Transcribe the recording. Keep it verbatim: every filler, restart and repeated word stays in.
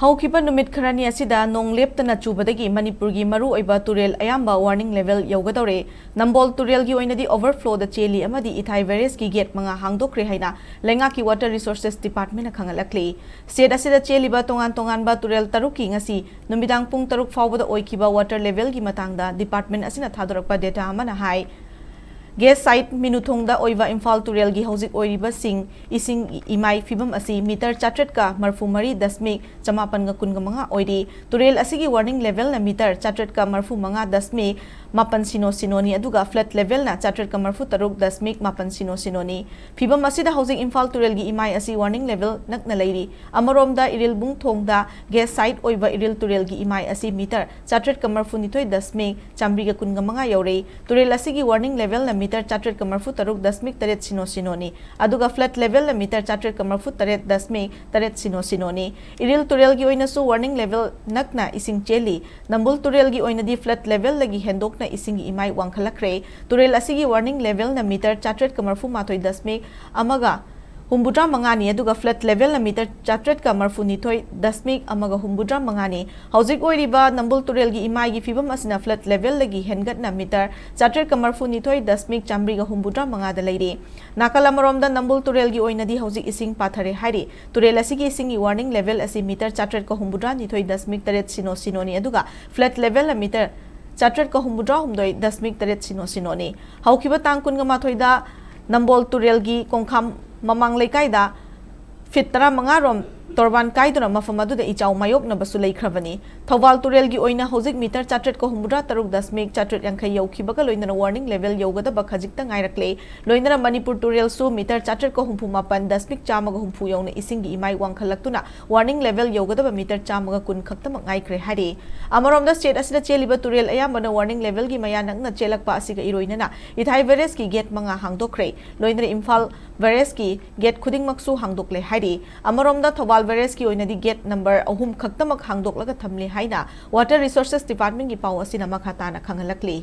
ꯍꯧꯈꯤꯕ ꯅꯨꯃꯤꯠ ꯈꯔꯅꯤ ꯑꯁꯤꯗ ꯅꯣꯡ ꯂꯦꯞꯇꯅ ꯆꯨꯕꯗꯒꯤ ꯃꯅꯤꯄꯨꯔꯒꯤ ꯃꯔꯨꯑꯣꯏꯕ ꯇꯨꯔꯦꯜ ꯑꯌꯥꯝꯕ warning level ꯌꯧꯒꯗꯧꯔꯦ꯫ ꯅꯝꯕꯣꯜ ꯇꯨꯔꯦꯜꯒꯤ ꯑꯣꯏꯅꯗꯤ overflow ꯗ ꯆꯦꯜꯂꯤ ꯑꯃꯗꯤ ꯏꯊꯥꯏ barrage ꯀꯤ gate ꯃꯉꯥ ꯍꯥꯡꯗꯣꯛꯈ꯭ꯔꯦ ꯍꯥꯏꯅ ꯂꯩꯉꯥꯛꯀꯤ Water Resources Department ꯅ ꯈꯪꯍꯜꯂꯛꯂꯤ꯫ State ꯑꯁꯤꯗ ꯆꯦꯜꯂꯤꯕ ꯇꯣꯉꯥꯟ ꯇꯣꯉꯥꯟꯕ ꯇꯨꯔꯦꯜ ꯇꯔꯨꯛꯀꯤ ꯉꯁꯤ ꯅꯨꯃꯤꯗꯥꯡ ꯄꯨꯡ ꯇꯔꯨꯛ ꯐꯥꯎꯕꯗ ꯑꯣꯏꯈꯤꯕ water level ꯒꯤ ꯃꯇꯥꯡꯗ department ꯑꯁꯤꯅ ꯊꯥꯗꯣꯔꯛꯄ data ꯑꯃꯅ ꯍꯥꯏ, Gate side ꯃꯤꯅꯨꯊꯣꯡꯗ ꯑꯣꯏꯕ ꯏꯝꯐꯥꯜ ꯇꯨꯔꯦꯜꯒꯤ ꯍꯧꯖꯤꯛ ꯑꯣꯏꯔꯤꯕꯁꯤꯡ ꯏꯁꯤꯡ ꯏꯃꯥꯏ ꯐꯤꯕꯝ ꯑꯁꯤ meter ꯆꯥꯇ꯭ꯔꯦꯠꯀ ꯃꯔꯐꯨ ꯃꯔꯤ ꯗꯁꯃꯤꯛ ꯆꯃꯥꯄꯟꯒ ꯀꯨꯟꯒ ꯃꯉꯥ ꯑꯣꯏꯔꯤ꯫ ꯇꯨꯔꯦꯜ ꯑꯁꯤꯒꯤ warning level ꯅ meter ꯆꯥꯇ꯭ꯔꯦꯠꯀ ꯃꯔꯐꯨ ꯃꯉꯥ ꯗꯁꯃꯤꯛ ꯃꯥꯄꯟ ꯁꯤꯅꯣ ꯁꯤꯅꯣꯅꯤ, ꯑꯗꯨꯒ flood level ꯅ ꯆꯥꯇ꯭ꯔꯦꯠꯀ ꯃꯔꯐꯨ ꯇꯔꯨꯛ ꯗꯁꯃꯤꯛ ꯃꯥꯄꯟ ꯁꯤꯅꯣ ꯁꯤꯅꯣꯅꯤ꯫ ꯐꯤꯕꯝ ꯑꯁꯤꯗ ꯍꯧꯖꯤꯛ ꯏꯝꯐꯥꯜ ꯇꯨꯔꯦꯜꯒꯤ ꯏꯃꯥꯏ ꯑꯁꯤ warning level ꯅꯛꯅ ꯂꯩꯔꯤ꯫ ꯑꯃꯔꯣꯝꯗ ꯏꯔꯤꯜꯕꯨꯡ ꯊꯣꯡꯗ gate side ꯑꯣꯏꯕ ꯏꯔꯤꯜ ꯇꯨꯔꯦꯜꯒꯤ ꯏꯃꯥꯏ ꯑꯁꯤ meter ꯆꯥꯇ꯭ꯔꯦꯠꯀ ꯃꯔꯐꯨ ꯅꯤꯊꯣꯏ ꯗꯁꯃꯤꯛ ꯆꯥꯃꯔꯤꯒ ꯀꯨꯟꯒ ꯃꯉꯥ ꯌꯧꯔꯦ꯫ ꯇꯨꯔꯦꯜ ꯑꯁꯤꯒꯤ warning level ꯅ meter ꯆꯥꯇ꯭ꯔꯦꯠꯀ ꯃꯔꯐꯨ ꯇꯔꯨꯛ ꯗꯁꯃꯤꯛ ꯇꯔꯦꯠ ꯁꯤꯅꯣ ꯁꯤꯅꯣꯅꯤ, ꯑꯗꯨꯒ flood level ꯅ meter ꯆꯥꯇ꯭ꯔꯦꯠꯀ ꯃꯔꯐꯨ ꯇꯔꯦꯠ ꯗꯁꯃꯤꯛ ꯇꯔꯦꯠ ꯁꯤꯅꯣ ꯁꯤꯅꯣꯅꯤ꯫ ꯏꯔꯤꯜ ꯇꯨꯔꯦꯜꯒꯤ ꯑꯣꯏꯅꯁꯨ warning level ꯅꯛꯅ ꯏꯁꯤꯡ ꯆꯦꯜꯂꯤ꯫ ꯅꯝꯕꯨꯜ ꯇꯨꯔꯦꯜꯒꯤ ꯑꯣꯏꯅꯗꯤ flood level ꯗꯒꯤ ꯍꯦꯟꯗꯣꯛꯅ ꯏꯁꯤꯡꯒꯤ ꯏꯃꯥꯏ ꯋꯥꯡꯈꯠꯂꯛꯈ꯭ꯔꯦ꯫ ꯇꯨꯔꯦꯜ ꯑꯁꯤꯒꯤ warning level ꯅ meter ꯆꯥꯇ꯭ꯔꯦꯠꯀ ꯃꯔꯐꯨ ꯃꯥꯊꯣꯏ ꯗꯁꯃꯤꯛ ꯑꯃꯒ ꯍꯨꯝꯐꯨꯇꯔꯥ ꯃꯉꯥꯅꯤ, ꯑꯗꯨꯒ flood level ꯅ meter ꯆꯥꯇ꯭ꯔꯦꯠꯀ ꯃꯔꯐꯨ ꯅꯤꯊꯣꯏ ꯗꯁꯃꯤꯛ ꯑꯃꯒ ꯍꯨꯝꯐꯨꯇꯔꯥ ꯃꯉꯥꯅꯤ꯫ ꯍꯧꯖꯤꯛ ꯑꯣꯏꯔꯤꯕ ꯅꯝꯕꯨꯜ ꯇꯨꯔꯦꯜꯒꯤ ꯏꯃꯥꯏꯒꯤ ꯐꯤꯕꯝ ꯑꯁꯤꯅ flood level ꯗꯒꯤ ꯍꯦꯟꯒꯠꯅ meter ꯆꯥꯇ꯭ꯔꯦꯠꯀ ꯃꯔꯐꯨ ꯅꯤꯊꯣꯏ ꯗꯁꯃꯤꯛ ꯆꯥꯃꯔꯤꯒ ꯍꯨꯝꯐꯨꯇꯔꯥ ꯃꯉꯥꯗ ꯂꯩꯔꯤ꯫ ꯅꯥꯀꯜ ꯑꯃꯔꯣꯝꯗ ꯅꯝꯕꯨꯜ ꯇꯨꯔꯦꯜꯒꯤ ꯑꯣꯏꯅꯗꯤ ꯍꯧꯖꯤꯛ ꯏꯁꯤꯡ ꯄꯥꯊꯔꯦ ꯍꯥꯏꯔꯤ꯫ ꯇꯨꯔꯦꯜ ꯑꯁꯤꯒꯤ ꯏꯁꯤꯡꯒꯤ warning level ꯑꯁꯤ meter ꯆꯥꯇ꯭ꯔꯦꯠꯀ ꯍꯨꯝꯐꯨꯇꯔꯥ ꯅꯤꯊꯣꯏ ꯗꯁꯃꯤꯛ ꯇꯔꯦꯠ ꯁꯤꯅꯣ ꯁꯤꯅꯣꯅꯤ, ꯑꯗꯨꯒ flood level ꯅ meter ꯆꯥꯇ꯭ꯔꯦꯠꯀ ꯍꯨꯝꯐꯨꯇꯔꯥ ꯍꯨꯝꯗꯣꯏ ꯗꯁꯃꯤꯛ ꯇꯔꯦꯠ ꯁꯤꯅꯣ ꯁꯤꯅꯣꯅꯤ꯫ ꯍꯧꯈꯤꯕ ꯇꯥꯡ ꯀꯨꯟꯒ ꯃꯥꯊꯣꯏꯗ ꯅꯝꯕꯣꯜ ꯇꯨꯔꯦꯜꯒꯤ ꯀꯣꯡꯈꯥꯝ ꯃꯃꯥꯡ ꯂꯩꯀꯥꯏꯗ feet ꯇꯔꯥꯃꯉꯥ ꯔꯣꯝ ꯇꯣꯔꯕꯥꯟ ꯀꯥꯏꯗꯨꯅ ꯃꯐꯝ ꯑꯗꯨꯗ ꯏꯆꯥꯎ ꯃꯥꯌꯣꯛꯅꯕꯁꯨ ꯂꯩꯈ꯭ꯔꯕꯅꯤ꯫ ꯊꯧꯕꯥꯜ ꯇꯨꯔꯦꯜꯒꯤ ꯑꯣꯏꯅ ꯍꯧꯖꯤꯛ meter ꯆꯥꯇ꯭ꯔꯦꯠꯀ ꯍꯨꯝꯐꯨꯇꯔꯥ ꯇꯔꯨꯛ ꯗꯁꯃꯤꯛ ꯆꯥꯇ꯭ꯔꯦꯠ ꯌꯥꯡꯈꯩ ꯌꯧꯈꯤꯕꯒ ꯂꯣꯏꯅꯅ warning level ꯌꯧꯒꯗꯕ ꯈꯖꯤꯛꯇ ꯉꯥꯏꯔꯛꯂꯦ꯫ ꯂꯣꯏꯅꯅ ꯃꯅꯤꯄꯨꯔ ꯇꯨꯔꯦꯜꯁꯨ meter ꯆꯥꯇ꯭ꯔꯦꯠꯀ ꯍꯨꯝꯐꯨ ꯃꯥꯄꯟ ꯗꯁꯃꯤꯛ ꯆꯥꯝꯃꯒ ꯍꯨꯝꯐꯨ ꯌꯧꯅ ꯏꯁꯤꯡꯒꯤ ꯏꯃꯥꯏ ꯋꯥꯡꯈꯠꯂꯛꯇꯨꯅ warning level ꯌꯧꯒꯗꯕ meter ꯆꯥꯝꯃꯒ ꯀꯨꯟ ꯈꯛꯇꯃꯛ ꯉꯥꯏꯈ꯭ꯔꯦ ꯍꯥꯏꯔꯤ꯫ ꯑꯃꯔꯣꯝꯗ state ꯑꯁꯤꯗ ꯆꯦꯜꯂꯤꯕ ꯇꯨꯔꯦꯜ ꯑꯌꯥꯝꯕꯅ warning level ꯒꯤ ꯃꯌꯥ ꯅꯛꯅ ꯆꯦꯜꯂꯛꯄ ꯑꯁꯤꯒ ꯏꯔꯣꯏꯅꯅ ꯏꯊꯥꯏ barrage ꯀꯤ gate ꯃꯉꯥ ꯍꯥꯡꯗꯣꯛꯈ꯭ꯔꯦ꯫ ꯂꯣꯏꯅꯅ ꯏꯝꯐꯥꯜ barrage ꯀꯤ gate ꯈꯨꯗꯤꯡꯃꯛꯁꯨ ꯍꯥꯡꯗꯣꯛꯂꯦ ꯍꯥꯏꯔꯤ꯫ ꯑꯃꯔꯣꯝꯗ ꯊꯧꯕꯥꯜ barrage ꯀꯤ ꯑꯣꯏꯅꯗꯤ gate number ꯑꯍꯨꯝ ꯈꯛꯇꯃꯛ ꯍꯥꯡꯗꯣꯛꯂꯒ ꯊꯝꯂꯤ ꯍꯥꯏꯅ Water Resources Department ꯒꯤ ꯄꯥꯎ ꯑꯁꯤꯅ ꯃꯈꯥ ꯇꯥꯅ ꯈꯪꯍꯜꯂꯛꯂꯤ꯫